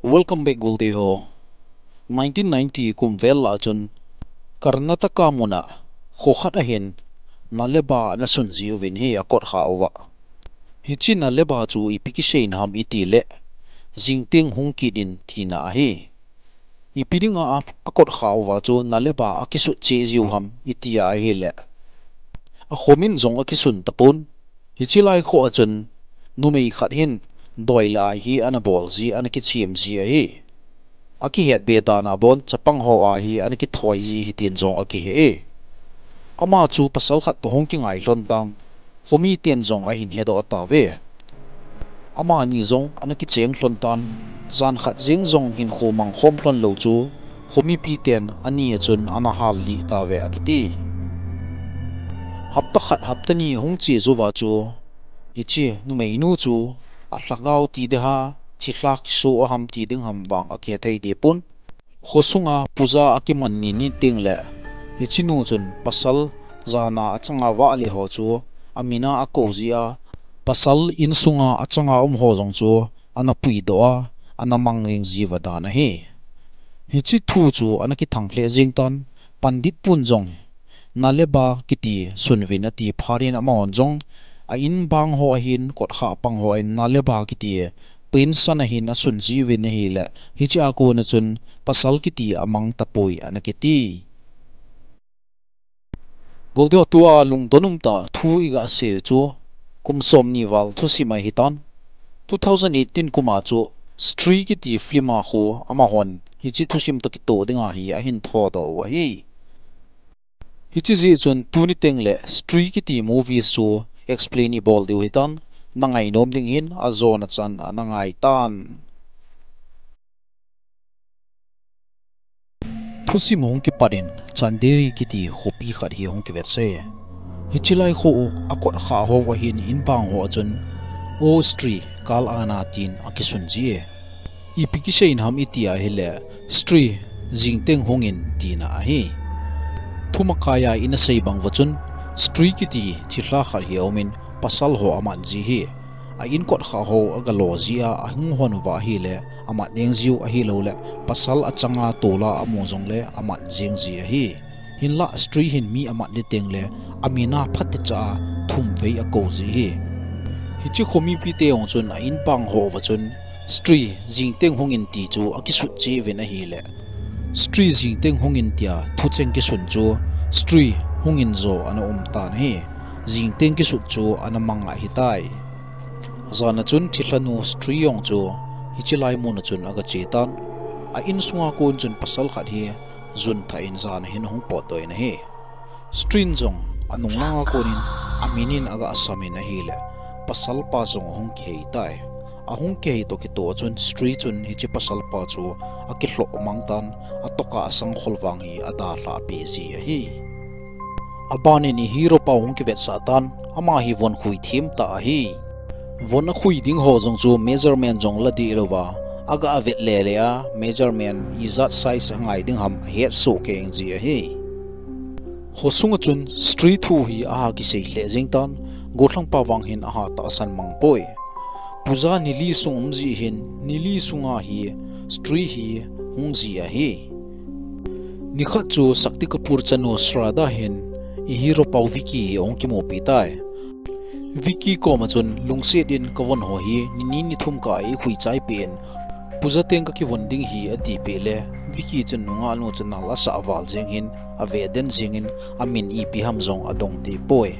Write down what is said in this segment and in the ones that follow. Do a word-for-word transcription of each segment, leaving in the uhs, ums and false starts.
Welcome back, Goldie ho. Nineteen ninety kum vel lah chun Karnataka muna kho khat ahin Naleba ana sun jiuvin hi akot kha uva. Hiche Naleba chu ipi kisei ham iti le, jingteng hung kit in tina ahi. Ipi dinga a, akot kha uva chu Naleba akisut cheh jiu ham iti ahile, akhomin jong akisun tapon. Hiche lai kho a chun numei khat hin doi lai hi ana bol ji, ana kichem ji ahi. Akihet be dan a bon chapang ho a hi ana kithoi ji hitin jong akihe e. Ama chu pasal khat toh hung kingai lhon tan, khomi ten jong ahin hedoh tauve. Amani jong ana kicheng lhon tan, jan khat jeng jong hinkho mang khom lhon lou chu khomipi ten ani a chun ana hal lih tauve akiti. Hapta khat hapta ni hung che jouva chu, hiche numeinu chu alhagao ti ding ham, thilha kiso ham ti ding ham vang akihe thei deh pon. Khosunga puja akiman ni ni teng le, hiche nu chun pasal jana achanga vahle ho chu amin a akou ji a, pasal insunga achanga um ho jong chu ana puidoh a, ana mang jeng jiuva dan ahi. Hiche thu chu ana kithang lheh jeng tan, pandit pun jong Naleba kiti sunvin ati phat in amahon jong a in bang ho ahin kot kha pang ho ahin Naleba kiti pensan ahin asun jiuvin ahile, hiche a kona chun pasal kiti amang tapoi ana kiti. Goldie ho, tua lungdon umtah thu iga sei chu kum somni val thusim ahitan. Two thousand eighteen kum a chu Stree kiti film a khu amahon hiche thusim toh kitoh dinga hi ahin thodoh u ahi. Hiche jeh chun tuni teng le Stree kiti movies chu explain ibol diu hitan, na ngainom ding hin ajona chan ana ngai tan. Thusim hung kipat in Chanderi kiti khopi khat hi hung kivetsah e. Hiche lai kho u akot kha ho ahin in bang ho a chun, "O Stree, kal ana," tin akisun ji e. Ipi kisei ham iti ahile, "Stree, jingteng hungin," tina ahi. Thumakai a in asei bang uva chun, Stree kiti thilha khat hi aumin, pasal ho amat ji hi. A in kot kha ho agalo ji a, ahung hon uva ahile, amat jeng jiu ahilouleh, pasal achanga tola amu jongle amat jeng ji ahi. Hinlah Stree hin mi amat le teng le, amin a phatecha a thum vei akou ji hi. Hiche khomipi te jong chun a in bang ho uva chun, "Stree, jingteng hungin," ti chu akisut cheh uvin ahile, "Stree, jingteng hungin," tia thucheng kisun chu, "Stree, hungin," jo ana um tan ahi. Jingteng kisut chu ana mang ahitai. Jan a chun thilha nu Stree jong chu hiche lai mun a chun aga che tan. A insunga kon chun pasal khat hi jun thah in jan a hin ahung potdoh in ahi. Stree in jong anung langa konin amin in aga sam in ahile, pasal pa jong ahung kihei tai. Ahung kihei toh kitoh a chun Stree chun hiche pasal pa chu akilhoh mang tan, atoh a asangkhol vang hi adalha peh ji ahi. Aban in i hero pa hung kivetsah tan, ama hi von khui them tah ahi. Von akhui ding ho jong chu measurement jong la deh louva, aga vet le le a, measurement ijat size angai ding ham ahet soh keng ji ahi. Khosunga chun Stree thu hi aha kisei lheh jeng tan, gollhang pa vang hin aha tahsan mang poi. Puja ni li sung um ji hin, ni li sunga hi Stree hi hung ji ahi. Nikhat chu Shakti Kapoor chanu Shraddha hin i hero pau Vicky hi ahung kimupi tai. Vicky koma chun, "Lungset in ka von ho hi ni ni ni thum kah a eikhui chai peh in, puja teng kakivon ding hi," ati peh le, Vicky chun nungah nu chu nal asah val jeng hin, ave den jeng in, amin ipi ham jong adong deh poi.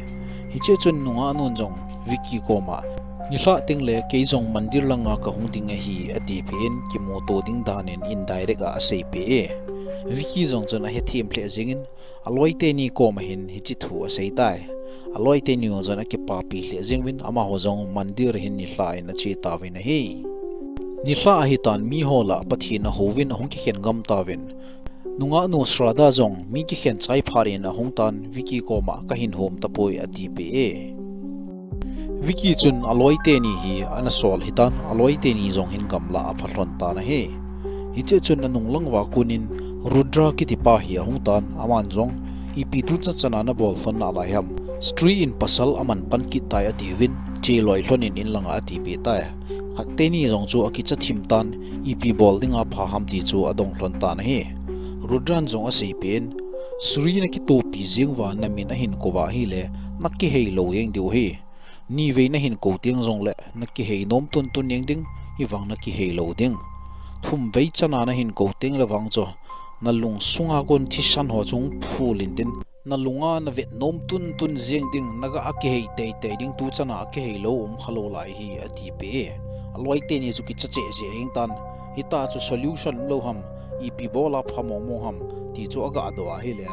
Hiche chun nungah nun jong Vicky koma, "Nilhah teng le kei jong mandir langa kahung ding ahi," ati peh in, kimuto ding dan in indirect a asei peh e. Vicky jong chun ahethem lheh jeng in, aloi teni koma hin hiche thu asei tai. Aloi teni jong chun akipapi lheh jeng uvin, amaho jong mandir a hin nilhah in ache tauvin ahi. Nilhah ahitan, miho lah Pathen ahouvin ahung kikhen ngam tauvin. Nungah nu Shraddha jong mi kikhen chai phat in ahung tan, Vicky koma, "Kahin hom tapoi," ati peh e. Vicky chun aloi teni hi ana sol hitan, aloi teni jong hin gamla apha lhon tan ahi. Hiche chun anung lang uva konin Rudra kiti pa hi ahung tan, aman jong, "Ipi tuchan chan a nabol lhon nalai ham? Stree in pasal aman pan kit tai," atiuvin, "Che loi lhon in in langa," ati peh tai. Teni jong chu akicha thim tan, ipi bol dinga pha ham ti chu adong lhon tan ahi. Rudran jong asei pen, Sri nakitopi jing uva namin ahin kou va ahile, nakihei lou jeng diu ahi. Nivei nahin kou teng jongle, nakihei nom tuntun jeng ding, hivang nakihei lou ding. Thumvei chana nahin kou teng le vang chu, nalung sunga kon thisan ho chu hung phul intin, nalunga navet nom tuntun jeng ding, naga akihei teitei ding, tu chana akihei lou um khalou lai hi, ati peh e. Aloi teni chu kicha cheh jeng tan, hita chu solution lou ham, ipi bola pha mong mong ham, ti chu aga doh ahile,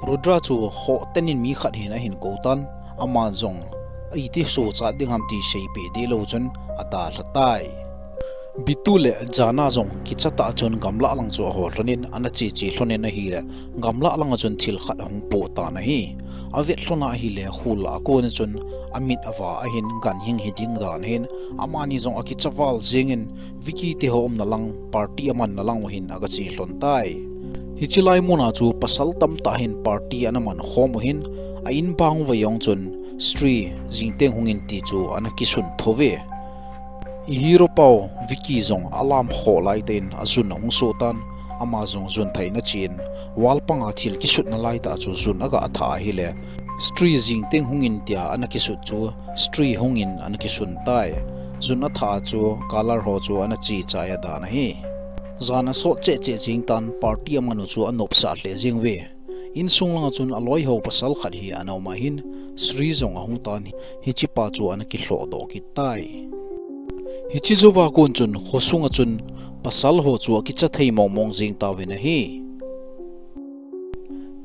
Rudra chu khoh tenin mi khat hin ahin kou tan, ama jong iti sochat ding ham ti seipeh deh lou chun adalha tai. Bitu le Jana jong kicha tah chun gamlah lang chu ahol lhonin, ana cheche lhonin ahile, gamlah langa chun thil khat ahung poh tan ahi. Avet lhon ahile, khul a kon chun amit ava ahin, ganhing hiding dan ahin, amani jong akicha val jengin, Vicky te ho umna lang, party amanna lang uva hin aga che lhon tai. Hiche lai muna chu pasal tamtah hin party ana man khom uva hin, a in bang uva jong chun, Sri, jingteng hungin ti chu ana kisun thou ve. I hero pau Vicky jong alam khoh lai tah in ajun ahung soh tan, ama jong jun thahna chen, wall panga thil kisutna lai tah chu jun aga thah ahile, Sri, jingteng hungin tia ana kisut chu, Sri, hungin ana kisun tai. Jun athah chu, color ho chu ana che chai adan ahi. Jan asot cheh cheh jeng tan, party aman u chu anopsah lheh jeng uve. Insung langa chun aloi ho pasal khat hi ana um ahin, Sri jong ahung tan, hichepa chu ana kilhoh doh kit tai. Hiche jouva kon chun, khosunga chun, pasal ho chu akicha thei mong mong jeng tauvin ahi.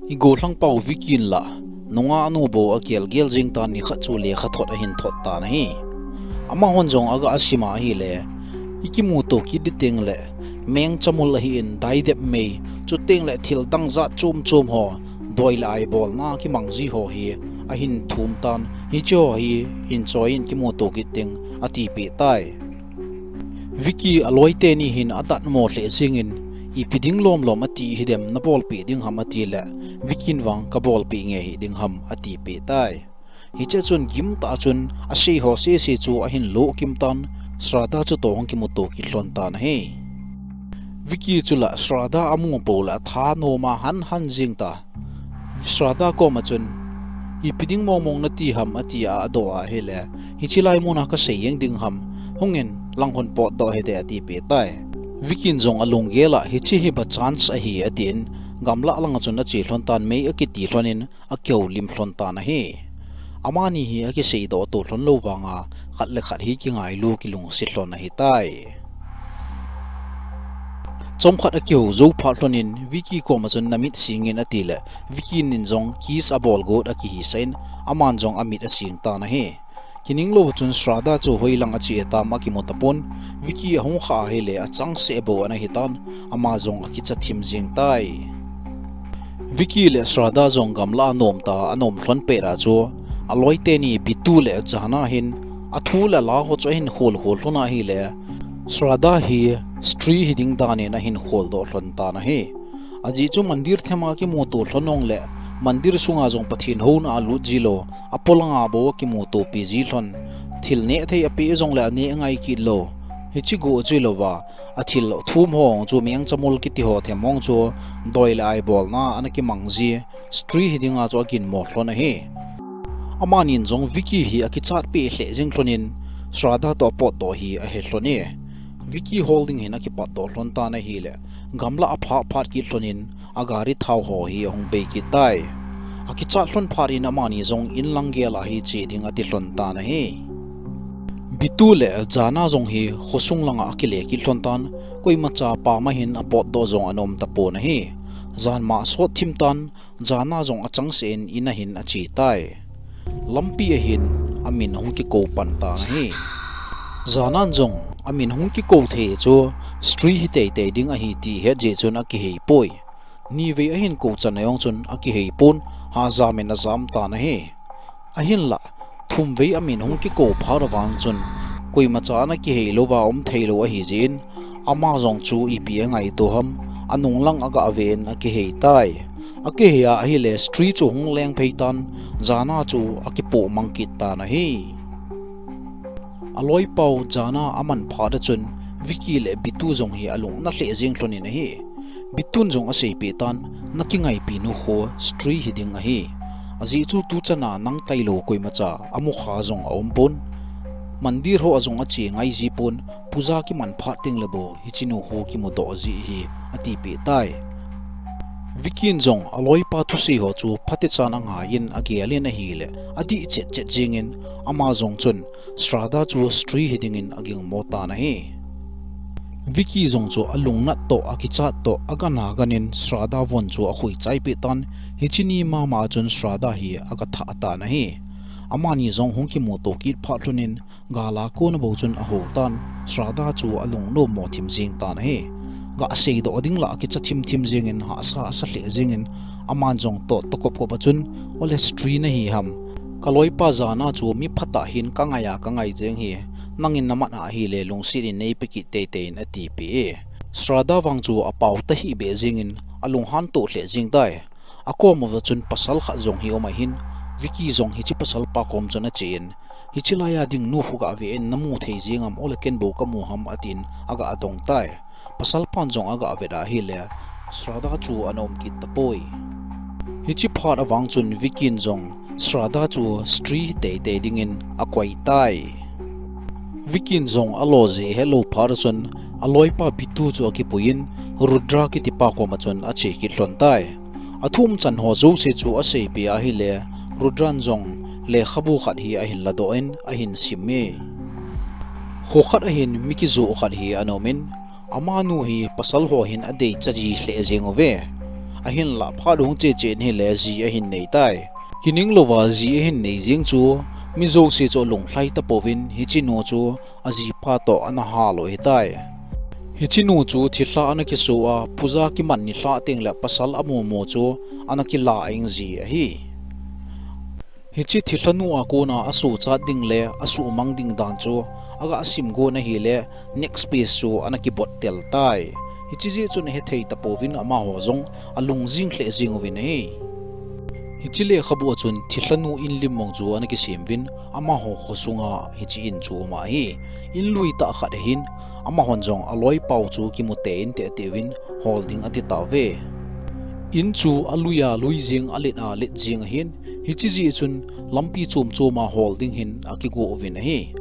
I gollhang pau Vicky in la, nunga anu bou akel gel jeng tan, nikhat chu lekha thot ahin thot tan ahi. Amahon jong aga asim ahile, i kimuto kit ding teng le, meng chamul ahin, daidep mei, chuteng le thil dang jat chom chom ho, doi le ai bolna kimang ji ho hi, ahin thum tan, hiche ho hi, hin choi in kimuto kit ding, ati peh tai. Vicky aloi teni hin adatmo lheh jengin, ipi ding lom lom ati hidem, nabolpeh ding ham ati le, Vicky in vang kabolpeh nge hiding ham ati peh tai. Hiche chun gimtah chun asei ho sese chu ahin lo kim tan, Shraddha chu toh hung kimuto kit lhon tan ahi. Vicky chu la Shraddha amu pou le atha nom a han han jeng ta. Shraddha koma chun, ipi ding mong mong nati ham ati a adoh ahile, hiche lai muna kasei jeng ding ham, hungin lang hon potdoh hite ati peh tai. Vicky in jong alunggel a hiche hi by chance ahi atin, gamlah langa chun ache lhon tan, mei akiti lhonin, akihoulim lhon tan ahi. Amani hi akiseidoh to lhon lou vanga, khat le khat hi kingailu kilungset lhon ahitai. Chomkhat akihou jou phat lhonin, Vicky koma chun namit singin ati le, Vicky in jong kiss abol got akihisah in, aman jong amit asing tan ahi. Kining lou chun Shraddha chu hoilang ache tam akimu tapon, Vicky ahung kha ahile achangseh bou ana hitan, ama jong akicha thim jeng tai. Vicky le Shraddha jong gamlah a nom ta, anom lhon pet a chu, aloi teni Bitu le Jana hin, athu le ala ho chu ahin khol khol lhon ahile, Shraddha hi Sri hiding danin ahin kholdoh lhon tan ahi. Ajeh chu mandir thema kimuto lhon nung le, mandir sunga jong Pathen houna alut ji lou, apolanga bou akimutopi ji lhon. Thil neh thei apeh jongle aneh ngai kit lou. Hiche got chu hilouva, athil thum ho chu meng chamul kiti ho them ho chu doi le ai bolna ana kimang ji, Sri hidinga chu aginmo lhon ahi. Amanin jong Vicky hi akichat peh lheh jeng lhonin, Shraddha toh apotdoh hi ahe lhon e. Vicky hol ding hin akipatdoh lhon tan ahile, gamlah aphah phat kit lhonin, agari thao ho hi ahung bei kit tai. Akichat lhon phat in amani jong inlang gel a hi che ding ati lhon tan ahi. Bitu le Jana jong hi khosung langa akile kit lhon tan, koimacha pama hin apotdoh jong ana um tapon ahi. Janma asot thim tan, Jana jong achangseh in in a hin ache tai. Lampi a hin amin ahung kikou pan tan ahi. Janan jong amin hung kikou thei chu Sri hi teitei ding ahi ti het jeh chun akihei poi. Nivei ahin kou chan a jong chun akihei pon, hajam in ajam tan ahi. Ahinlah, thumvei amin hung kikou phat vang chun, koimacha ana kihei louva um thei lou ahi jeh in, ama jong chu ipi angaito ham, anung lang aga ve in akihei tai. Akihei a ahile Sri chu hung leng phei tan, Jana chu akipoh mang kit tan ahi. Aloipau Jana aman phat a chun Vicky le Bitu jong hi alung ana lheh jeng lhon in ahi. Bitun jong aseipeh tan, nakingaipi nu khu Stree hiding ahi. Ajeh chu tuchan a nang tailou koimacha amukha jong aumpon. Mandir ho a jong ache ngai jipon, puja kiman phat teng le bou hiche nu khu kimudoh ji hi atipeh tai. Vicky in jong aloipa thusei ho chu phatechan angaiyin agelin ahile, adih chet chet jengin ama jong chun Shraddha chu Stree hidingin agingmo tan ahi. Vicky jong chu alungnat toh, akichat toh, agana ganin Shraddha von chu akhuichai peh tan, hiche ni mama chun Shraddha hi aga thah tan ahi. Amani jong hung kimuto kit phat lhonin, gal a kona bou chun ahou tan, Shraddha chu alungnommo thim jeng tan ahi. Ga seidoh ding lah akicha thim thim jengin hahsa asa lheh jengin, aman jong toh tokop kop a chun, ole Stree nahi ham. Kaloipa Jana chu mi phatah hin kangai a kangai jeng hi, nangin namat ahile lungset in neipe kit teitei in atipeh e. Shraddha vang chu apao tahih beh jengin, alunghan toh lheh jeng tai. Akom uva chun pasal khat jong hi um ahin, Vicky jong hiche pasalpa kom chun achen, hiche laiya ding nu khu gave in namu thei jeng am, ole ken bou kamu ham atin aga dong tai. Pasalpan jong aga vet ahile, Shraddha chu ana um kit tapoi. Hiche phat avang chun Vicky in jong Shraddha chu Stree teitei dingin akoi tai. Vicky in jong alo jeh helou phat a chun aloipa Bitu chu akipuiyin Rudra kitipa koma chun ache kit lhon tai. Athumchan ho jouse chu aseipeh ahile, Rudra in jong lekhabu khat hi ahin ladoh in ahin sim e. Kho khat ahin mi kijoh khat hi ana umin, amanu hi pasal ho hin adeicha ji lheh jeng uve. Ahinlah phat hung cheche in hile ji ahin nei tai. Kininglouva ji ahin nei jeng chu, mi jouse chu alunglhai tapouvin, hiche nu chu ajipa toh ana hal u ahitai. Hiche nu chu thilha ana kiso a, puja kiman nilhah teng le pasal amumu chu ana kila eng ji ahi. Hiche thilhanu a kona asuhchat ding le asuhmang ding dan chu aga simgon ahile, next page chu ana kibot tel tai. Hiche jeh chun ahethei tapouvin amaho jong alung jing lheh jeng uvin ahi. Hiche lekhabu a chun thilhanu in lim mong chu ana kisem uvin, amaho khosunga hiche in chu um ahi. In lui tah khat ahin, amahon jong aloipau chu kimu tein te atiuvin, hol ding ati tauve. In chu alui a lui jeng, alet a let jeng ahin, hiche jeh chun lampi chom chom a hol ding hin akigo uvin ahi.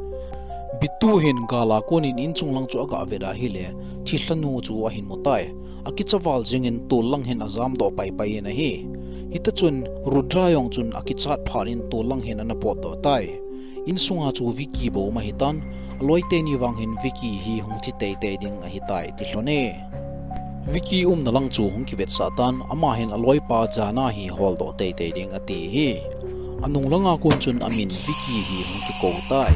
Bitu hin gal a konin in chunglang chu aga vet ahile, thilhanu chu ahin mu tai. Akicha val jengin tollang hin ajamdoh paipai in ahi. Hita chun Rudra jong chun akichat phat in tollang hin ana potdoh tai. Insunga chu Vicky bou um ahitan, aloi teni vang hin Vicky hi hung thi teitei ding ahitai ti lhon e. Vicky umna lang chu hung kivetsah tan, ama hin aloipa Jana hi holdoh teitei ding ati hi. Anung langa kon chun amin Vicky hi hung kikou tai.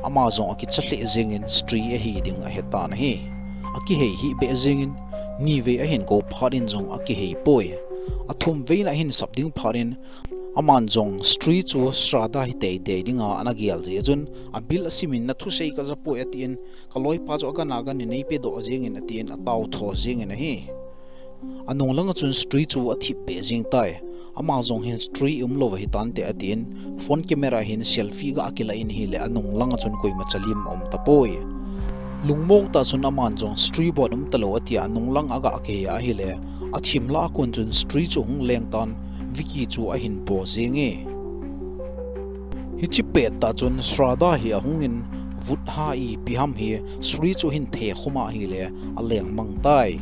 Ama jong akicha lheh jengin Stree ahi ding ahetan ahi. Akihei hih beh jengin, nivei ahin kou phat in jong akihei poi. Athum veina ahin sap ding phat in, aman jong Stree chu Shraddha hi teitei dinga ana gel jeh chun, abil asimin nathusei kaja poi atin, kaloipa chu agana ganin neipedoh jengin atin, ataotho jengin ahi. Anung langa chun Stree chu athip beh jeng tai. Ama jong hin Stree umlou ahitante atin, phone camera hin selfie ga kila in ahile anung langa chun koimacha lim aum tapoi. Lungmong tah chun aman jong Stree bon um talou atia anung lang aga kihei ahile, athim lah a kon chun Stree chu hung leng tan, Vicky chu ahin po jenge. Hiche pettah chun Shraddha hi ahungin, vutha ipi ham hi Stree chu ahin thekhum ahile, aleng mang tai.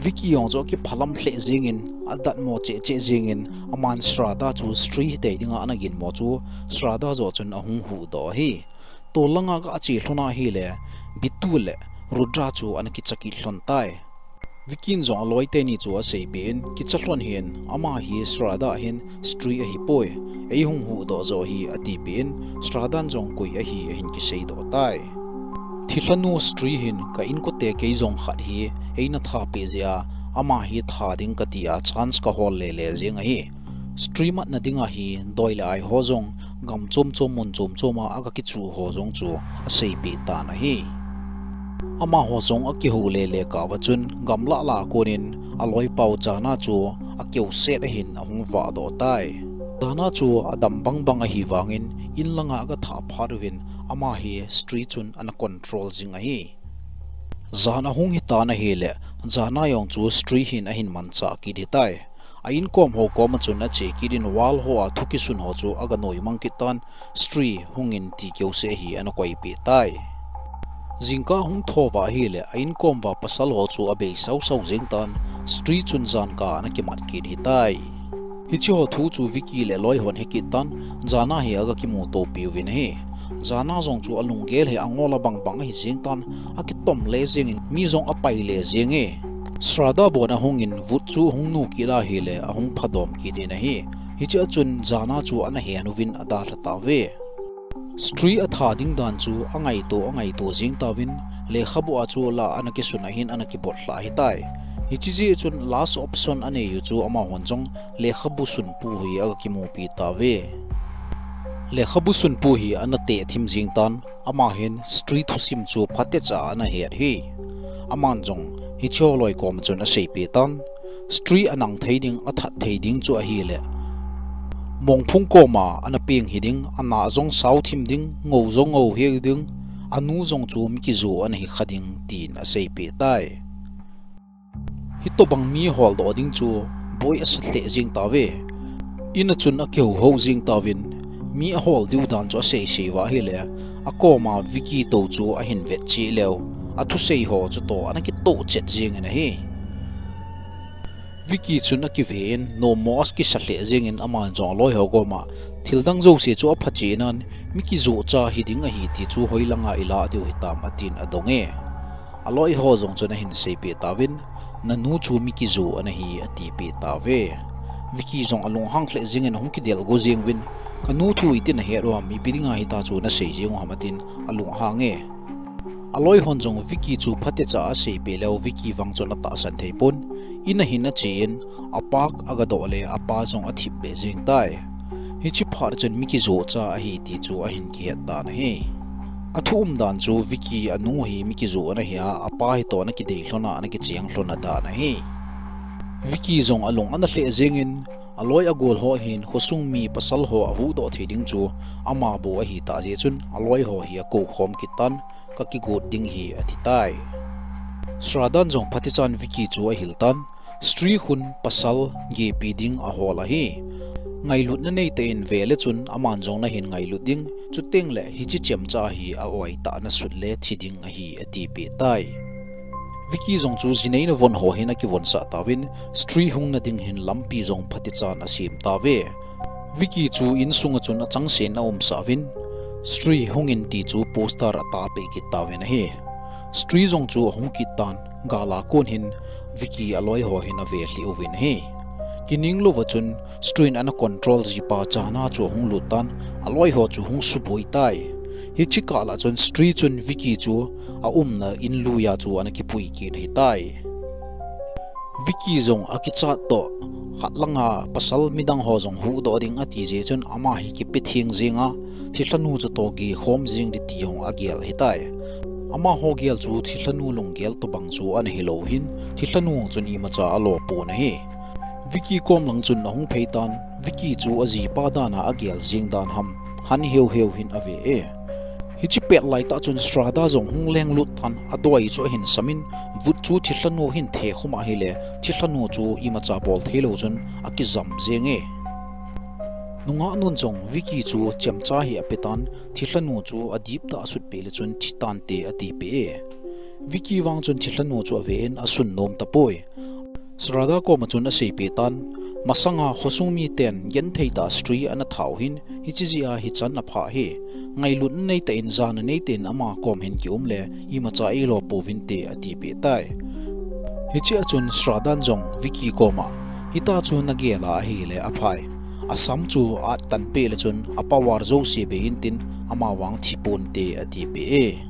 Vicky jong chu akiphalam lheh jengin, adatmo cheh cheh jengin, aman Shraddha chu Stree hitei dinga ana ginmo chu Shraddha joh chun ahung huhdoh ahi. Tol langa aga che lhon ahile, Bitu le Rudra chu ana kicha kit lhon tai. Vicky in jong aloi teni chu aseipeh in, kicha lhon hih in, ama hi Shraddha ahin, Stree ahipoi, eihung huhdoh joh ahi atipeh in, Shraddha in jong koi ahi ahin kiseidoh tai. Thilhanu Stree hin ka inkote kei jong khat hi eina thapeh jeh a, ama hi tha ding katia chance kahol lele jeng ahi. Stree matna dinga hi doi le ai ho jong gam chom chom mun chom chom a aga kichuh ho jong chu aseipeh tan ahi. Amaho jong akihou lele kah uva chun gamlah lah a konin aloipau Jana chu akeuset ahin ahung vahdoh tai. Jana chu adam bang bang ahivangin in langa aga thah phat uvin, ama hi Sri chun ana control jing ahi. Jan ahung hitan ahile, jana jong chu Sri hin ahin manchah kit hitai. A inkom ho koma chun ache kit in wall hoa thu kisun ho chu aga noimang kit tan, Sri hungin ti keuseh hi ana koipeh tai. Jingkah hung thouva ahile, a inkom uva pasal ho chu abei sausau jeng tan, Sri chun jankah ana kimat kit hitai. Hiche ho thu chu Vicky le aloi hon he kit tan, jana hi aga kimuto piuvin ahi. Jana jong chu alunggel hi angol abang bang ahi jeng tan, akitom le jengin mi jong apai le jenge. Shraddha bon ahungin vut chu hung nu kit ahile, ahung phadom kit in ahi. Hichea chun jana chu ana hen uvin adalha tauve. Sri atha ding dan chu angaito, angaito jeng tauvin, lekhabu a chu la ana kisun ahin ana kibot lha hitai. Hiche jeh chun last option anei u chu amahon jong lekhabu sunpu hi aga kimupi tauve. Lekhabu sunpu hi ana teh thim jeng tan, ama hin Sri thusim chu phatecha ana het hi. Aman jong hiche ho loi koma chun aseipeh tan, Sri anang thei ding, athat thei ding chu ahile, mongphung koma ana peng hi ding, ana jong sao thim ding, ngou jong ngou hi ding, anu jong chu mi kijo ana hi kha ding, tin aseipeh tai. Hitobang mi holdoh ding chu boi asa lheh jeng tauve. Ina chun akihouhou jeng tauvin, mi ahol diu dan chu aseisei uva ahile, akoma Vicky tou chu ahin vet cheh leu, athusei ho chutoh ana kitoh chet jengin ahi. Vicky chun akiven, nommo akisa lheh jengin aman jong aloi ho koma, thil dang jouse chu apha cheh nan, mi kijocha hi ding ahi ti chu hoilanga ilah diu hitam, atin adonge. Aloi ho jong chun ahin seipeh tauvin, nanu chu mi kijo ana hi, atipeh tauve. Vicky jong alunghang lheh jengin ahung kidelgo jeng uvin, kanu thu iti nahet u ham, ipi dinga hitia chu nasei jeng u ham, atin alunghang e. Aloi hon jong Vicky chu phatecha aseipeh leu Vicky vang chun atahsan thei pon, in ahin achen, apak agadoh le apa jong athip beh jeng tai. Hiche phat chun mi kijocha ahi ti chu ahin kihet tan ahi. Athu umdan chu Vicky anu hi mi kijo ana hi a, apa hitoh ana kidei lhona, ana kicheng lhona dan ahi. Vicky jong alung ana lheh jengin, aloi agol ho hin khosung mi pasal ho ahuhdoh thei ding chu ama bou ahitah jeh chun aloi ho hi akoukhom kit tan, kakigot ding hi ati tai. Shraddhan jong phatichan Vicky chu ahil tan, Sri khun pasal gepi ding ahol ahi. Ngailutna neitah in vele chun aman jong nahin ngailut ding, chutengle hiche chemcha hi a-oitah nasut le thi ding ahi, atipeh tai. Vicky jong chu jineina von ho hin akivonsah tauvin, Sri hungna ding hin lampi jong phatichan asem tauve. Vicky chu insunga chun achangsen aumsah uvin, Sri hungin ti chu poster atapeh kit tauvin ahi. Sri jong chu ahung kit tan, gala kon hin Vicky aloi ho hin avelhih uvin ahi. Kining louva chun Sri in ana control jipa jana chu ahung lut tan, aloi ho chu hung suboi tai. Hiche kah lah chun Sri chun Vicky chu aumna in luia chu ana kipui kit ahitai. Vicky jong akichat toh, khat langa pasal midang ho jong huhdoh ding ati jeh chun ama hi kipe theng jenga, thilhanu chutoh gekhom jeng ding ti jong agel ahitai. Amaho gel chu thilhanu lunggel tobang chu ana hilou hin, thilhanu chun imacha alo pon ahi. Vicky kom lang chun ahung phei tan, Vicky chu ajipa dana agel jeng dan ham, han heuheu hin ave e. Hiche pet laitah chun Shraddha jong hung lenglut tan, adoi chu ahin samin, vut chu thilhanu hin thekhum ahile, thilhanu chu imacha bol theilou chun akijam jenge. Nungah nun jong Vicky chu chemcha hi apetan, thilhanu chu adiptah asutpeh le chun thitante atipeh e. Vicky vang chun thilhanu chu aven asun nom tapoi. Shraddha koma chun aseipeh tan, masanga khosung miten gentheitah Sri ana thau hin, hiche jeh a hichan aphah hi. Ngailutna neitah in, jana neitah in ama kom hin kium le, imacha eilou pouvinte atipeh tai. Hichea chun Shraddhan jong Vicky koma, hitia chu nagel a ahile aphai. Asam chu attan peh le chun apower jouse bei intin, amavang thiponte atipeh e.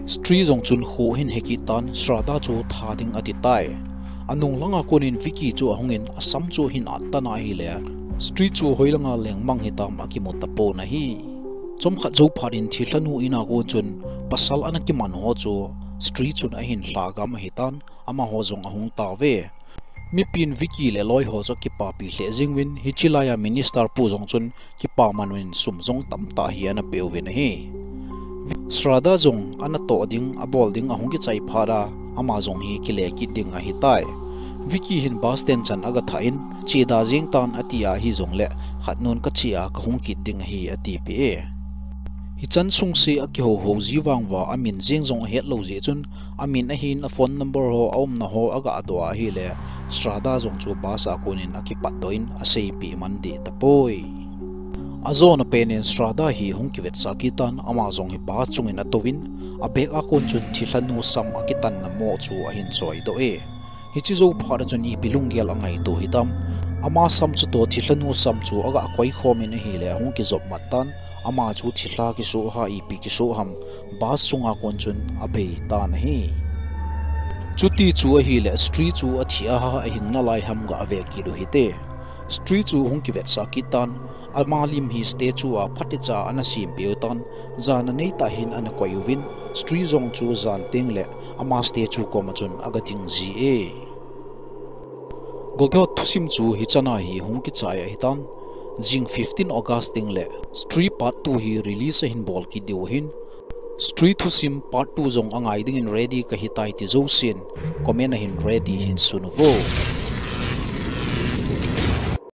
Sri jong chun kho ahin hekit tan, Shraddha chu tha ding atitai. Anung langa konin Vicky chu ahungin asam chu ahin attan ahile, Sri chu hoilanga lengmang hitam akimu tapon ahi. Chomkhat jou phat in thilhanu ina kon chun pasal ana kiman ho chu Sri chun ahin lhagam ahitan, amaho jong ahung tauve. Mipin Vicky le loi ho chu akipapi lheh jeng uvin, hiche laiya minister pu jong chun kipaman uvin sum jong tamtah hi ana peuvin ahi. Shraddha jong ana toh ding, abol ding ahung kichai phat a, ama jong hi kile kit ding ahitai. Vicky hin bus stand chan agathah in, che da jeng tan ati ahi jongle, khat nun kache a kahung kit ding ahi atipeh e. Hichan sungse akihouhou ji vang uva, amin jeng jong ahet lou jeh chun, amin ahin aphone number ho, aumna ho agadoh ahile, Shraddha jong chu bus a konin akipatdoh in aseipeh man deh tapoi. Ajona penin Shraddha hi hung kivetsah kit tan, ama jong hi bus chungin atouvin, abag a kon chun thilhanu sam akitanna moh chu ahin choidoh e. Hiche jou phat a chun ipi lunggel angaito hitam. Ama sam chutoh thilhanu sam chu agakoi khomin ahile, ahung kijop mat tan, ama chu thilha kisoh ham ipi kisoh ham, bus chunga kon chun abei tan ahi. Chuti chu ahile, Stree chu athi a ahing nalai ham gave kit u hite. Stree chu hung kivetsah kit tan, ama lim hi statue a phatecha ana sempeh u tan, jana neitah hin ana koi uvin, Stree jong chu jan tengle ama statue koma chun agading ji e. Golteho thusim chu hichana hi hung kichai ahitan, jing fifteen August tengle Stree part two hi release ahin bol kit diu ahin, Stree thusim part two jong angai dingin ready kahitai ti jousen comment a hin ready hin sun uvo.